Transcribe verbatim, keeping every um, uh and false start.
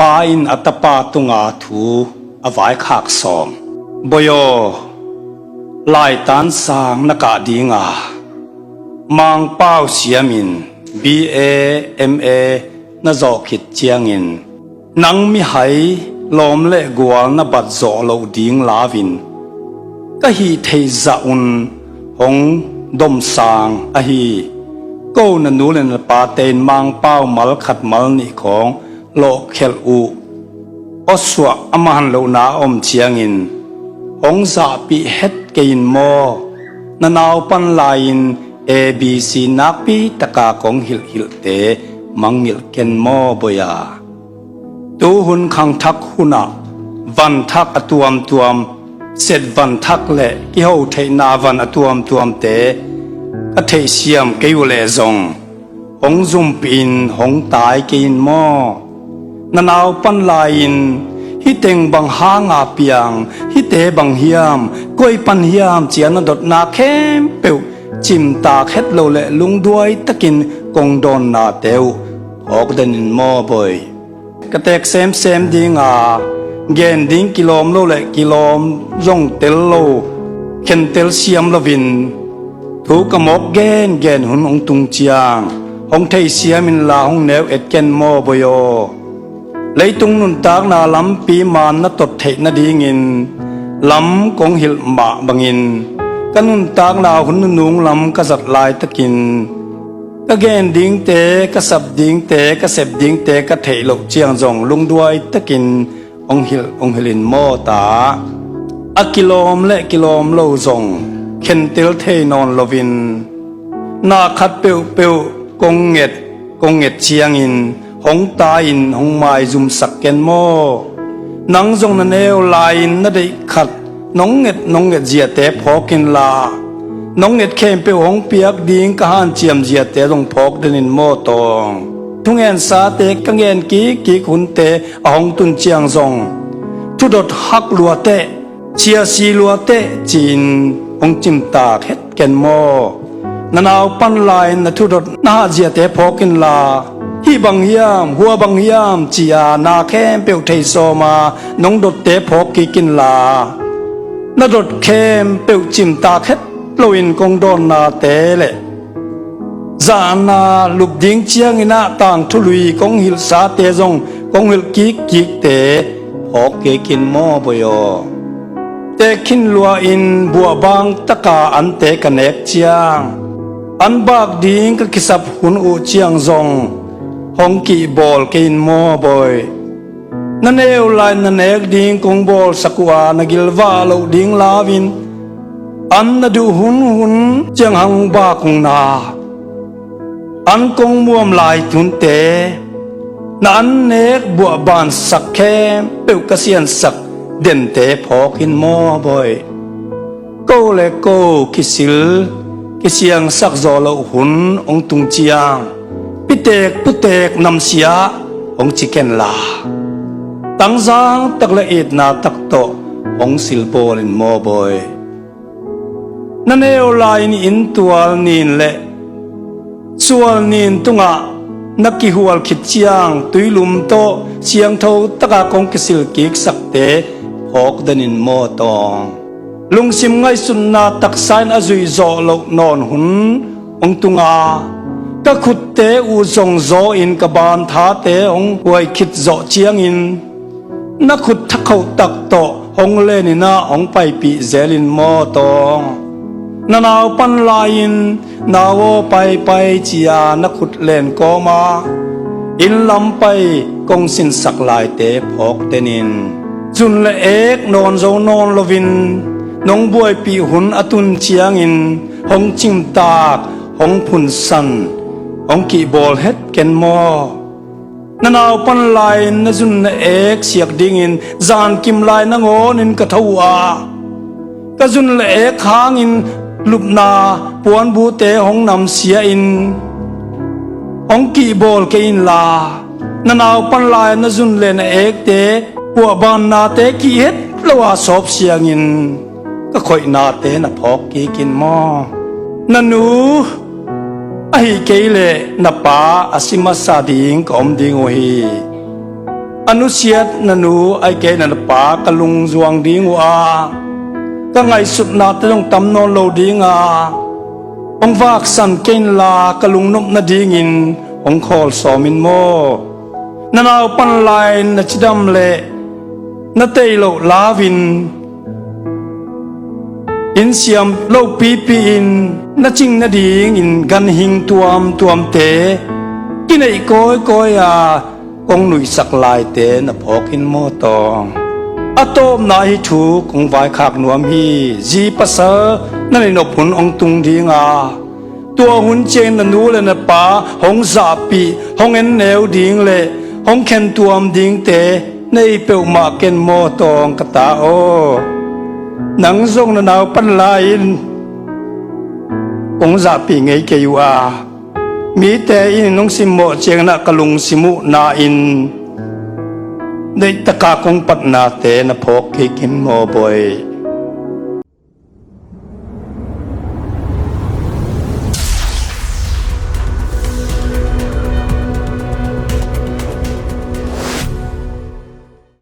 Pa in a tapa tunga thu a vaikhak sawm. Boi aw, laitan sang na kah dinga, Mangpau siamin B A M A na zawh khit ciangin, nang mihai lawm le gual na bat zawh loh ding lau-in ka hih theih zah un hong domsang ahi. Ko na nu le na pate in Mangpau mal khat mal nih khawng lawhkhelh uh awsuah a man lohna a om ciangin hong zahpih het kei in maw? Na naupan lai-in A B C nakpi taka kong hilhhilhte mangngilh ken maw, Boi a? Tuhun khangthak hunah vanthak a tuamtuam, set vanthak le kiho theihna van a tuamtuamte ka theihsiam kei uh leh zong hong zumpihin hong tai kei in maw? Na naupan lai-in hih teng bang hanga piang, hihte bang hiam, koi pan hiam ci-a na dotna khempeuh cimtak het lo le lungduai takin kong dawnnate uh phawk den in maw, Boi? Ka teek semsem dinga, gen ding kilawm lo le kilawm zong tel lo, khentel siam loin thu ka mawk gengen hun hong tung ciang hong theisiam inla hong neu et ken maw, Boi aw? Leitung nuntakna lampi man na tot theih nadingin lam kong hilh mah bangin ka nuntakna hun nunung lam ka zat laitakin ka gen dingte, ka sap dingte, ka sep dingte ka theih loh ciang zong lungduai takin hong hilh, hong hilh in maw, ta? A kilawm le kilawm lo zong khentel thei nawn loin na khat peuhpeuh kong nget, kong nget ciangin hong tai-in hong maizumsak ken maw? Nang zong na neu lai-in na deih khat nong nget, nong nget ziate phawk inla, nong nget khempeuh hong piak ding ka hanciam ziate zong phawk den in maw, tawng? Thungensate ka ngen kikkik hunte a hong tun ciang zong thudot hak lua teh, siasi lua teh ci-in hong cimtak het ken maw? Na naupan lai-in na thudot na hat ziate phawk inla, hih bang hiam, hua bang hiam ci-a na khempeuh thei sawma nong dotte phawk kik inla, na dot khempeuh cimtak het loin kong dawnnate le zahna lup ding ciangin ah tangthu lui kong hilhsate zong kong hilh kikkikte phawk kik in maw, Boi aw? Teek khin lua-in buahbang taka ante ka nek ciang, an bak ding ka kisap hun uh ciang zong hong kihbawl kei in maw, Boi? Na neu lai na nek ding kong bawlsak uh a, na gilvah loh ding lau-in an na duh hunhun ciang hang bak ung na, an kong muam lai tunte, na an nek buahbansak khempeuh ka siansak dente phawk in maw, Boi? Ko le ko kisil, kisiangsak zawh loh hun hong tung ciang, pitek putek namsia hong ci kenla, tangzang tak le itna tak tawh hong silbawl in maw, Boi? Na neu lai-in inntual nin le sual nin tungah na kihual khit ciang tuilum tawh siangtho taka kong kisil kiksakte phawk den in maw, tawng? Lungsim ngaihsutna taksa in a zuih zawh loh nawn hun hong tunga, ka khutte uh zong zaw-in ka banthate hong huai khit zawh ciangin, na khut thakhoh tak tawh hong len in ah hong paipih zel in maw, tawng? Na naupan lai-in, "Nau aw, paipai," ci-a na khut len kawma inn lam pai kong sinsak laite phawk den in. Zun le ek nawn zo nawn loin nong buaipih hun a tun ciangin hong cimtak, hong phunsan, hong kihbawl het ken maw? Na naupan lai-in na zun na ek siak dingin zankim lai nangawnin ka tho uh a, ka zun le ek hangin lupna puanbute hong namsia-in hong kihbawl kei inla, na naupan lai-in na zun le na ekte puahbannate kih het lo a sawp siangin ka khoihnate na phawk kik in maw? Na nu ahi kei leh na pa a si masa ding ka om ding uh hi. a nusiat na nu ahih kei leh na pa ka lungzuang ding uh a, ka ngaihsutnate zong tam nawn lo ding a, hong vaksan kei inla ka lungnop nadingin hong khawl sawm in maw. Na naupan lai-in na cidam leh na tei loh lau-in inn siam lopipi-in na cing nadingin ganhing tuamtuamte kineih kawikawi a kong nuihsak laite na phawk in maw tawng. A tawpna hih thu kong vaikhak nuam hi. Zi pasal na neih nop hun hong tung ding a, tua hun ciangin na nu leh na pa hong zahpih, hong enneu ding leh hong khentuam dingte na hi peuhmah ken maw tawng ka ta aw. Nang zong na naupan lai-in kong zahpih ngei kei uh a, mite in nong simmawh ciangin ah ka lungsim uh na-in deihtaka kong patnate na phawk kik in maw bawi.